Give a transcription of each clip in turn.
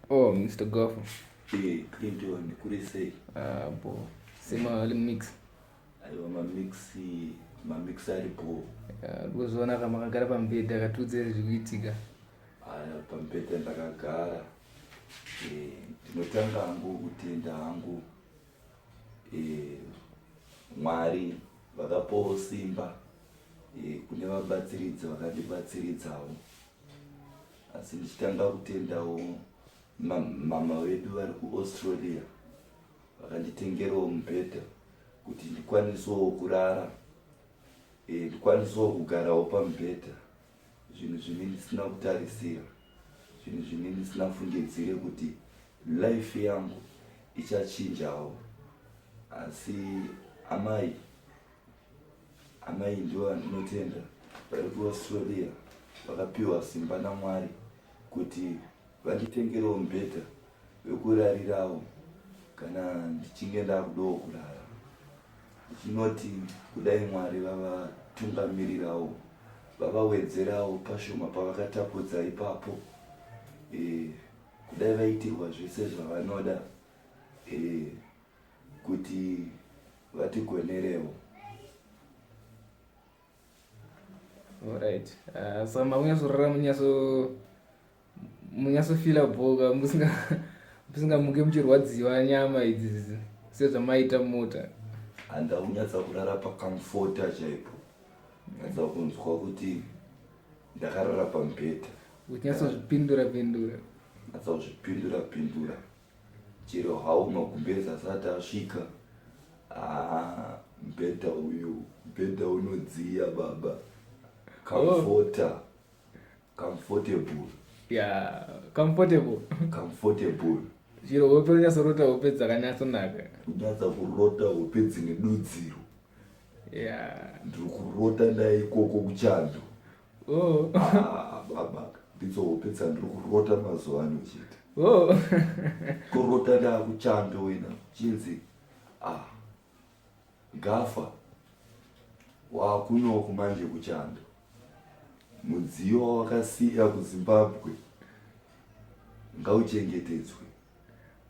Oh, Mr. Gafa. Eh, Clinton, kuri sei? Ah, bo. Sema ali mix. Aiwa mamix, mamix ari bo. Ah, Ndikuzoona kama makagara pamubhedha akatiudza zviri kuitika. Aya pamubhedha ndakagara. Eh, ndinotanga hangu kutenda hangu. Eh, Mwari vakapawo simba eh, kune vabatsiridzi vakandibatsiridzawo. Asi ndichitanga kutendawo mama vedu vari kuAustralia vakanditengerawo mubhedha kuti ndikwanisewo kurara e, ndikwanisewo kugarawo pamubhedha zvinhu zvine ndisina kutarisira zvinhu zvine ndisina fungidzire kuti life yangu ichachinjawo asi amai Amai ndivo vandinotenda vari kuAustralia vakapiwa simba naMwari kuti vanditengerewo mubhedha wekurarirawo kana ndichinge ndakudawo kurara. Ndichinoti kudai Mwari vavatungamirirawo vavawedzerawo pashoma pavakatapudza ipapo e, kudai vaitirwa zvese zvavanoda e, kuti vatigonerewo. Alright. Uh, saka makunyatsorara munyatso munyatsofila bhoka musinga musingamuke muchirwadziwa nyama idzi sezvamaita mota. Handaunyatsa kurara pakamfota chaipo. Nyatsa kunzwa kuti ndakarara pamubhedha. Uchinyatsozvipindura pindura. Nyatsa kuzvipindura pindura. Chero hawo magumbezi asati asvika haa mubhedha uyu mubhedha unodziya baba comforter oh. Comfortable. Yeah, comfortable. Comfortable. Chero hope unyatsorota hope dzakanyatsonaka. Kunyatsa kurota hope dzine dudziro. Yeah. Ndiri kurota ndai ikoko kuchando. Oh. Ah, baba, ndidzo hope dzandiri kurota mazuva ano chete. Oh. Kurota ndakuchando wena chinzi ah Gafa wakunoku manje kuchando. Mudziyo wawakasiya kuZimbabwe ngauchengetedzwe.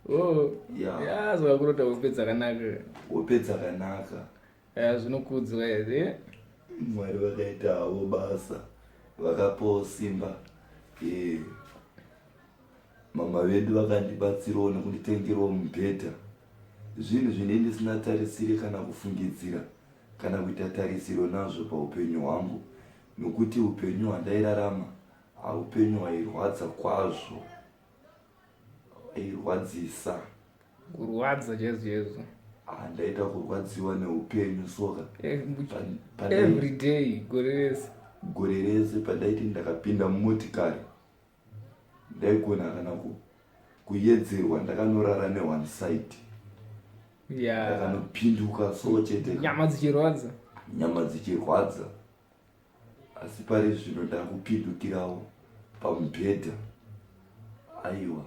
Oh. Yeah. Yeah, zvakurota hope dzakanaka. Hope dzakanaka. Yeah, zvinokudzwa here. Mwari vakaita havo basa vakapawo simba eh, mama vedu vakandibatsirawo nekunditengerawo mubhedha zvinhu zvine ndisina tarisire kana kufungidzira kana kuita tarisiro nazvo paupenyu hwangu nokuti upenyu hwandairarama haupenyu hwairwadza kwazvo airwadzisa kurwadza chaizvo chaizvo ah, ndaita kurwadziwa neupenyu soka every day gore rese gore rese pandaiti ndakapinda mumotikari ndaigona kana kuyedzerwa ndakanorara neone side ndakanopinduka so chete nyama dzichirwadza nyama dzichirwadza asi pari zvino ndakupindukirawo pamubhedha aiwa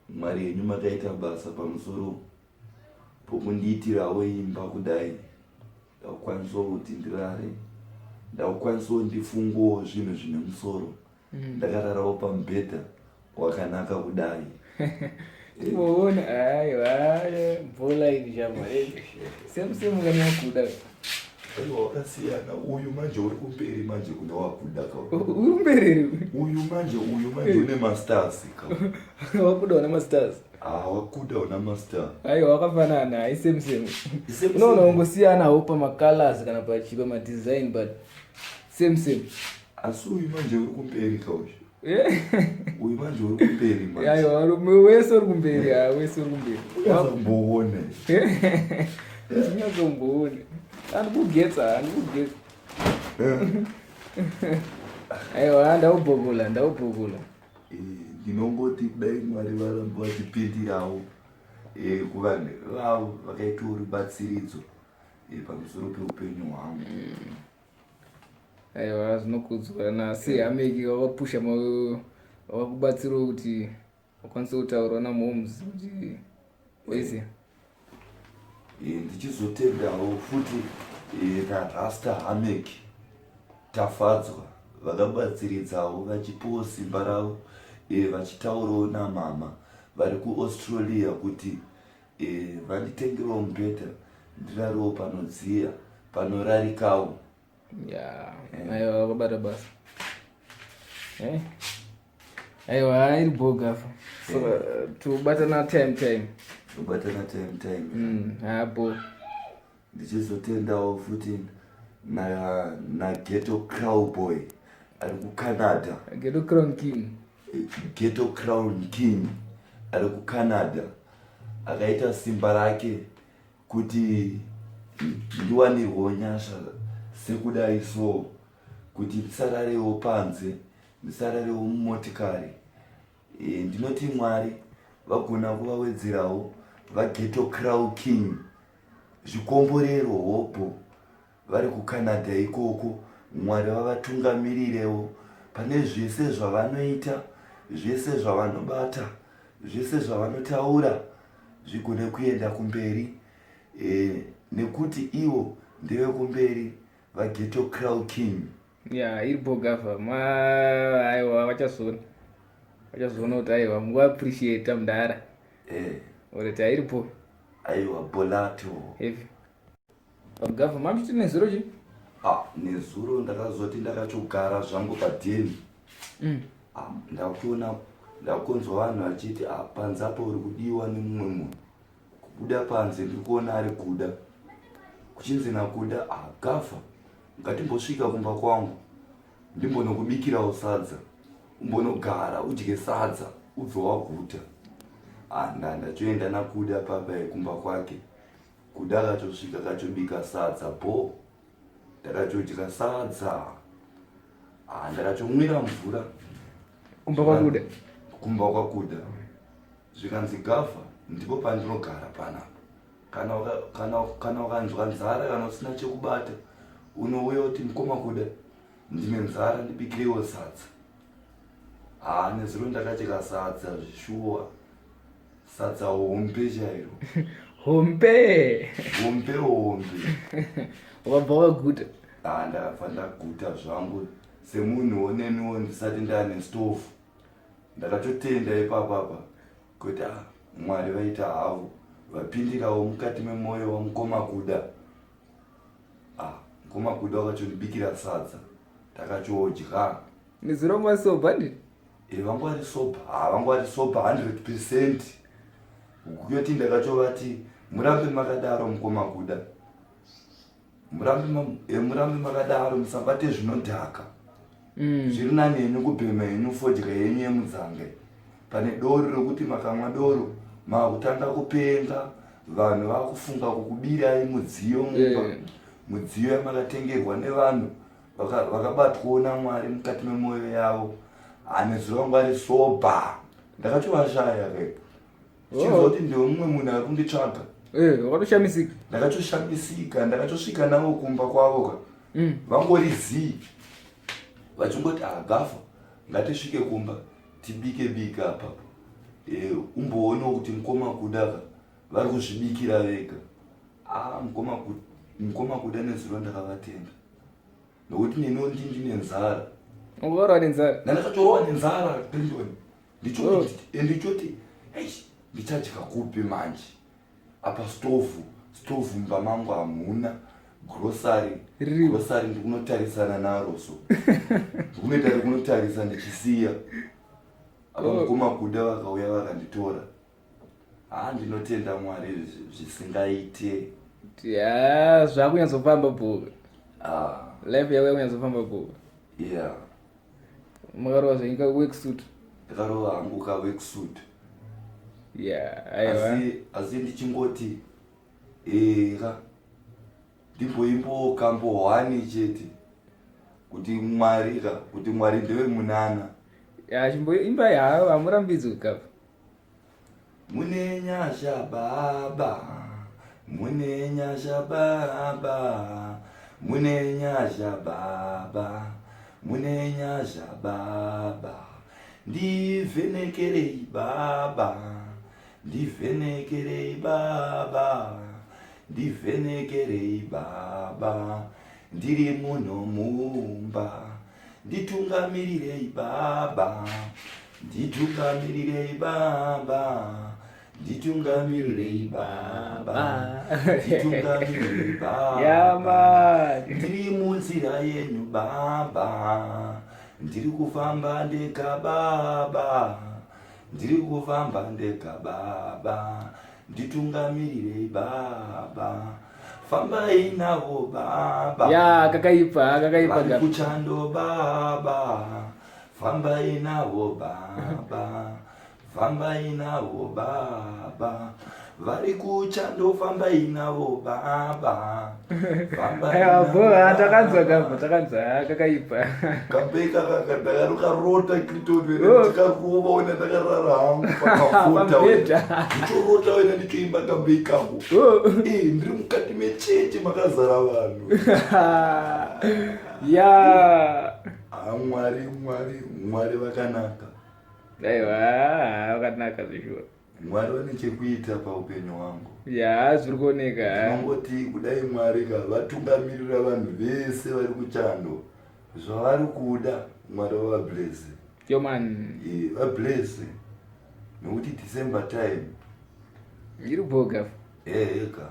mwari henyu makaita basa pamusoro pokundiitirawo imba kudai ndakukwanisawo kuti ndirare ndakukwanisawo ndifungowo zvinhu zvine musoro mm. ndakararawo pamubhedha wakanaka kudai Timboona aiwa bhola iri chama same same kana wakuda aiwa wakasiyana uyu manje uri kumberi manje kune wakuda ka uri kumberi here uyu manje uyu manje une masters ka wakuda una masters ah wakuda una master aiwa wakafanana hai same same unoona ungosiyana hawo pamacolors kana pachipa madesign but same same asi uyu manje uri kumberi ka uyu uyu manje uri kumberi manje aiwa varume wese uri kumberi ha wese uri kumberi unyatsa kumboone unyatsa kumboone andikugetsa andikugetsa aiwa ndaubhokula ndaubhokula eh, ndinongoti kudai mwari varamba vachipindirawo eh, kuvanhu vavo vakaitawo rubatsiridzo eh, pamusoro peupenyu hwangu mm. Aiwa zvinokudzwa nasi hameki vakapusha vakakubatsirawo kuti vakwanise kutaura namoms kuti waiziva. Eh, ndichizotendawo futi eh, narasta hameki tafadzwa vakabatsiridzawo vachipiwo simba ravo Vachitaurawo namama vari kuAustralia kuti vanditengerewo mubhedha ndirarewo panodziya, panorarikawo. Ya, aiwa, wakabata basa. Aiwa, iri bogafa, so tobatana time time. Tobatana time time. Ha, bo. Ndichizotendawo futi naGhetto Crowboy ari kuCanada. Ghetto Crown King. Ghetto Crown King ari kuCanada, akaita simba rake kuti ndiwanirwewo nyasha sekudai, so kuti ndisararewo panze, ndisararewo mumotikari. Ndinoti Mwari vagona kuvawedzerawo vaGhetto Crown King zvikomborero hopo vari kuCanada ikoko. Mwari vavatungamirirewo pane zvese zvavanoita, zvese zvavanobata, zvese zvavanotaura zvigone kuenda kumberi, nekuti ivo ndevekumberi, vaGhetto Crown King. Ya, iri bogafa ma. Aiwa, vachazoona, vachazoona kuti aiwa, mukuappreciata mudara. Alright, iripo. Aiwa, bolato. Heavy pagafa mamuchiti nezuro chi. Ah, nezuro ndakazoti ndakachogara zvangu padheni. Ah, ndakuona, ndakunzwa vanhu vachiti, ah, panze apo uri kudiwa nemumwe munhu. Kubuda panze, ndiri kuona ari Kuda. Kuchinzi naKuda, ah, Gafa, ngatimbosvika kumba kwangu, ndimbonokubikirawo sadza, umbonogara udye sadza ubve waguta. Ah, ndachoenda naKuda papa kumba kwake. Kuda akachosvika, akachobika sadza bo, ndakachodya sadza. Ah, ndakachomwira mvura. Kumba kwaKuda? Kumba kwaKuda. Zvikanzi, Gafa, ndipo pandinogara panapa. Kana ukanzwa nzara, kana usina chekubata, unouya kuti, mukoma Kuda, ndine nzara, ndibikireiwo sadza. Haa, nezuro ndakadya sadza zvishuwa, sadza hombe chairo. Hombe. Hombe hombe. Wabva waguta? Haa, ndakabva ndaguta zvangu semunhuwo neniwo ndisati ndaane stovhu. Ndakatotenda ipapapa kuti, ah, Mwari vaita havo, vapindirawo mukati memwoyo wamukoma Kuda. Ah, mukoma Kuda wakachondibikira sadza, takachodya. Nezuro masober ndi? E, vangu vari sober. Ha, vangu vari sober 100%. Kuyoti ndakachovati, murambe makadaro, mukoma Kuda, murambe makadaro, musabate zvinodhaka. Zviri nani henyu kubhema henyu fodya yenyu yemudzange pane doro, rokuti makamwa doro makutanga kupenga, vanhu vakufunga kukubirai mudziyo mumba, mudziyo yamakatengerwa nevanhu vakabatwawo naMwari mukati memwoyo yavo. Hanezuro vangu vari sober, ndakatovashaya ke chinzwa kuti ndiwe mumwe munhu ari kunditsvaga. Wakatoshamisika? Ndakatoshamisika. Ndakatosvika navo kumba kwavo ka, vangori zii, vachingoti, ah, Gafa, ngatisvike kumba tibike bika apapo, umboonawo kuti mukoma Kuda ka vari kuzvibikira vega. Ah, mukoma Kuda nezuro ndakavatenda, nokuti neniwo ndine nzara. Ukarwa nenzara? Ndandakatorwa nenzara, Clinton. Ndichoti, eish, ndichadya kupi manje? Apa stovhu mumba mangu hamuna, grocery Riripo. Grocery ndikunotarisana naro, so ndikunoita rikunotarisa ndichisiya apa. Mukoma Kuda vakauya vakanditora. Ha, ndinotenda Mwari zvisingaite. Ya, zvakunyatsofamba bhuka. Ah, life yako yakunyatsofamba bhuka. Yeah. Makarova zvenyu ka worksuit? Ndakarova hangu ka worksuit. Ya, aiwa. Asi ndichingoti era ndimboimbowo kambo hwani chete kuti Mwari ka, kuti Mwari ndewe munana. Ya, chimboimba hawo, hamurambidzwi kapa. Mune nyasha Baba, mune nyasha Baba, mune nyasha Baba, mune nyasha Baba. Ndivhenekerei Baba, ndivhenekerei Baba, ndivhenekerei Baba, ndiri muno mumba, nditungamirirei Baba. Nditungamirirei baba, nditungamirirei baba, nditungamirirei baba. Yeah, man. Ndiri munzira yenyu baba, ndiri kufamba ndega baba, ndiri kufamba ndega baba, nditungamirirei baba, fambai navo baba. Ya, kakaipa, kakaipa. Vari kuchando baba, fambai navo baba, fambai navo baba, vari kuchando, fambai navo baba, fambai Aiwa, navo bho, baba. Takanzwa kambo, takanzwa, kakaipa. Kambe kakaka ndakarukarota kitovere. Oh. Ndikarova wena, ndakarara hangu pakafota. Pamubhedha. Ndichorota wena, ndichoimba kambe ikako. Oh. Eh, ndiri mukati mechechi makazara vanhu. Ah, Mwari, Mwari, Mwari vakanaka. Aiwa, vakanaka zveshuwa. Mwari vane chekuita paupenyu hwangu. Ya, zviri kuoneka. Tinongoti kudai Mwari ka vatungamirira vanhu vese vari kuchando, zvavari kuda Mwari vavablese. Yo man. Vablese nekuti December time iri bhoga. Eheka.